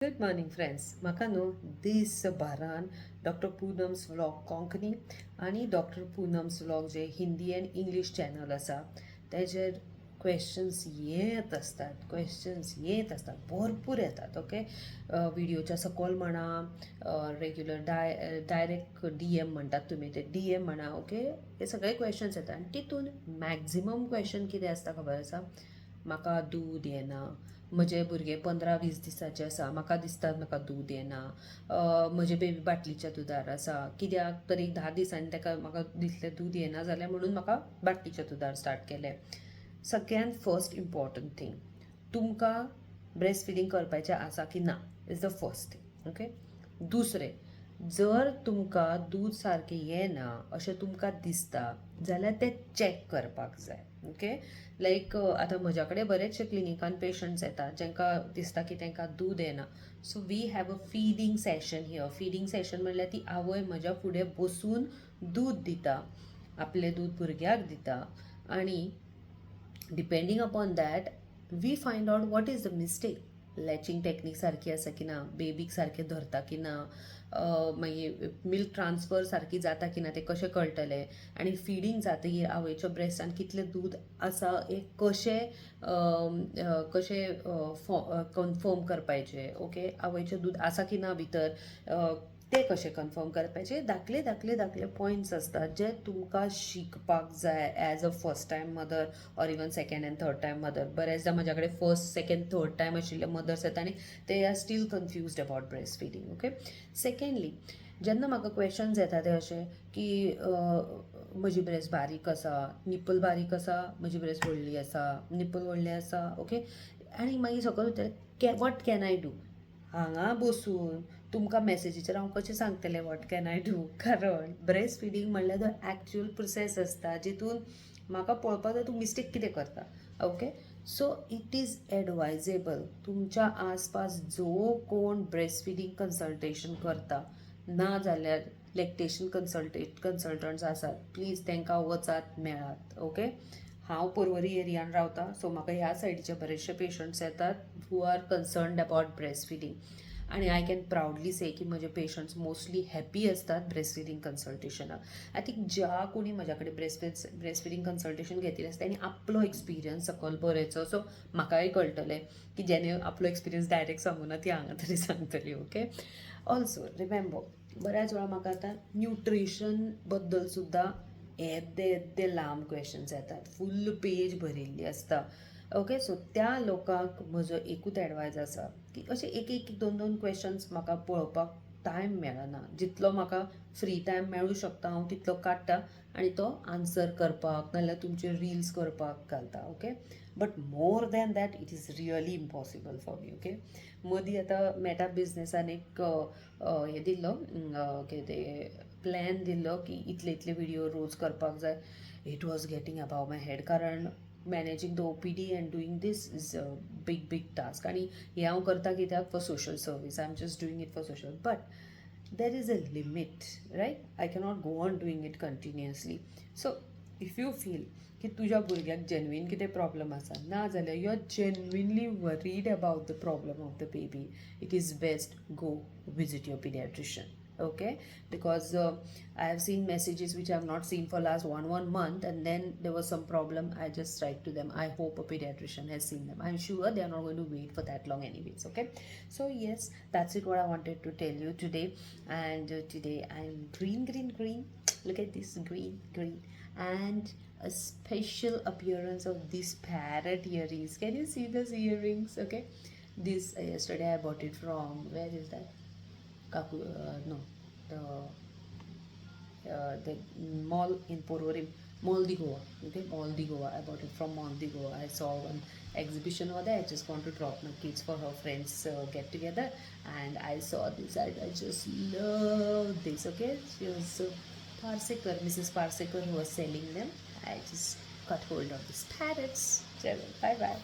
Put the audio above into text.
Good morning friends. म्हाका न्हू दीसभरान डॉक्टर पुनम्स व्लॉग कोंकणी आनी डॉक्टर पुनम्स व्लॉग जे हिंदी अँड इंग्लीश चॅनल आसा तेजेर क्वेश्चन्स येत आसतात, क्वेश्चन्स येत आसतात, भरपूर येतात. ओके, विडियोच्या सकयल म्हणा, रेग्युलर डायरेक्ट डीएम म्हणटात तुमी, ते डीएम म्हणा. ओके, हे सगळे क्वेश्चन्स येतात आनी तितून मॅक्झिमम क्वेश्चन कितें आसता खबर आसा? म्हाका दूद येना, म्हजें भुरगें 15-20 दिसाचें आसा, म्हाका दिसता म्हाका दूद येना, म्हजें बेबी बाटलीच्या दुदार आसा, कित्याक तर एक 10 दिसांनी ताका म्हाका दिसलें दूद येना जालें म्हणून म्हाका बाटलीच्या दुदार स्टार्ट केलें. सगळ्यात फर्स्ट इम्पॉर्टंट थींग, तुमकां ब्रेस्ट फिडींग करपाचें आसा की ना is the first thing, okay? दुसरें, जर तुमकां दूद सारकें येना अशें तुमकां दिसता जाल्यार तें चॅक करपाक जाय. ओके, लायक आतां म्हज्या कडेन बरेचशे क्लिनिकान पेशंट्स येतात जांकां दिसता की तांकां दूद येना. So we have a feeding session here. Feeding session म्हणल्यार ती आवय म्हज्या फुडें बसून दूद दिता, आपलें दूद भुरग्याक दिता आनी depending upon that we find out what is the mistake. Latching technique सारकी आसा की ना, बेबीक सारकें धरता की ना, मागीर मिल्क ट्रान्सफर सारकी जाता की ना तें कशें कळटलें आनी फिडींग जातकीर आवयच्या ब्रेस्टान कितलें दूद आसा हें कशें कन्फर्म करपाचें. ओके, आवयचें दूद आसा की ना भितर तें कशें कन्फर्म करपाचें. धाकले धाकले धाकले पॉयंट्स आसतात जे तुमकां शिकपाक जाय as a first time mother or even second and third time mother. बऱ्याचदा म्हज्या कडेन फर्स्ट, सेकंड, थर्ड टायम आशिल्ले मदर्स येता आनी they are still confused about breast feeding, okay? Secondly, जेन्ना म्हाका क्वेश्चन्स येता ते अशे की म्हजी ब्रेस्ट बारीक आसा, निप्पल बारीक आसा, म्हजी ब्रेस्ट व्हडली आसा, निप्पल व्हडलें आसा, ओके, आनी मागीर सकयल विचारता, "What can I do?" हांगा बसून तुमकां मॅसेजीचेर हांव कशें सांगतलें what can I do? कारण ब्रेस्ट फिडींग म्हणल्यार तो एक्चुअल प्रोसेस आसता जितून म्हाका पळोवपाक जाय तूं मिस्टेक कितें करता. Okay, so it is advisable, तुमच्या आसपास जो कोण ब्रेस्ट फिडींग कन्सल्टेशन करता ना जाल्यार लॅक्टेशन कन्सल्टंट्स आसात, प्लीज तांकां वचात, मेळात. ओके, हांव पर्वरी एरियान रावता, सो म्हाका ह्या सायडीचे बरेचशे पेशंट्स येतात who are concerned about breast feeding आनी I can proudly से की म्हजे पेशंट्स मोस्टली हॅपी आसतात ब्रेस्ट फिडींग कन्सल्टेशनाक. I think ज्या कोणी म्हज्या कडेन ब्रेस्ट फिडींग कन्सल्टेशन घेतिल्लें आसता तेणी आपलो एक्सपिरियन्स सकयल बरयचो, सो म्हाकाय कळटलें की जेणे आपलो एक्सपिरियन्स डायरेक्ट सांगूना ती हांगा तरी सांगतली. ओके, ऑल्सो रिमेंबर, बऱ्याच वेळा म्हाका आतां न्युट्रिशन बद्दल सुद्दां येद्दे येद्दे लांब क्वेश्चन्स येतात, फुल्ल पेज भरिल्ली आसता. ओके, सो त्या लोकांक म्हजो एकूच एडवायज आसा की अशे एक एक दोन दोन क्वेश्चन्स म्हाका पळोवपाक टायम मेळना. जितलो म्हाका फ्री टायम मेळूं शकता हांव तितलो काडटा आनी तो आन्सर करपाक नाल्यार तुमचे रिल्स करपाक घालता. Okay, but more than that it is really impossible for me, okay? मदीं आतां मेटा बिजनेसान एक हें दिल्लो, कितें तें, प्लॅन दिल्लो की इतले इतले विडियो रोज करपाक जाय. It was getting above my head, कारण managing the OPD and doing this is a big, big task. आनी हें हांव करता कित्याक? For social service. I am just doing it for social, but there is a limit, right? I cannot go on doing it continuously. So if you feel की तुज्या भुरग्याक genuine कितें problem आसा, ना जाल्यार you are genuinely worried about the problem of the baby, it is best go visit your pediatrician, okay? Because I have seen messages which I have not seen for last one month and then there was some problem. I just write to them, "I hope a pediatrician has seen them." I'm sure they are not going to wait for that long anyways. Okay, so yes, that's it, what I wanted to tell you today. And today I'm green, green, green. Look at this, green, green, and a special appearance of these parrot earrings. Can you see those earrings? Okay, this yesterday I bought it from, where is that, Kaku, no, the mall in Porvorim, Mall de Goa. Okay, Mall de Goa. I bought it from Mall de Goa. I saw one exhibition over there. I just want to drop my kids for her friends get together, and I saw this. I just love this. Okay, she was Parsekar, Mrs. Parsekar, who was selling them. I just got hold of these parrots. Bye bye.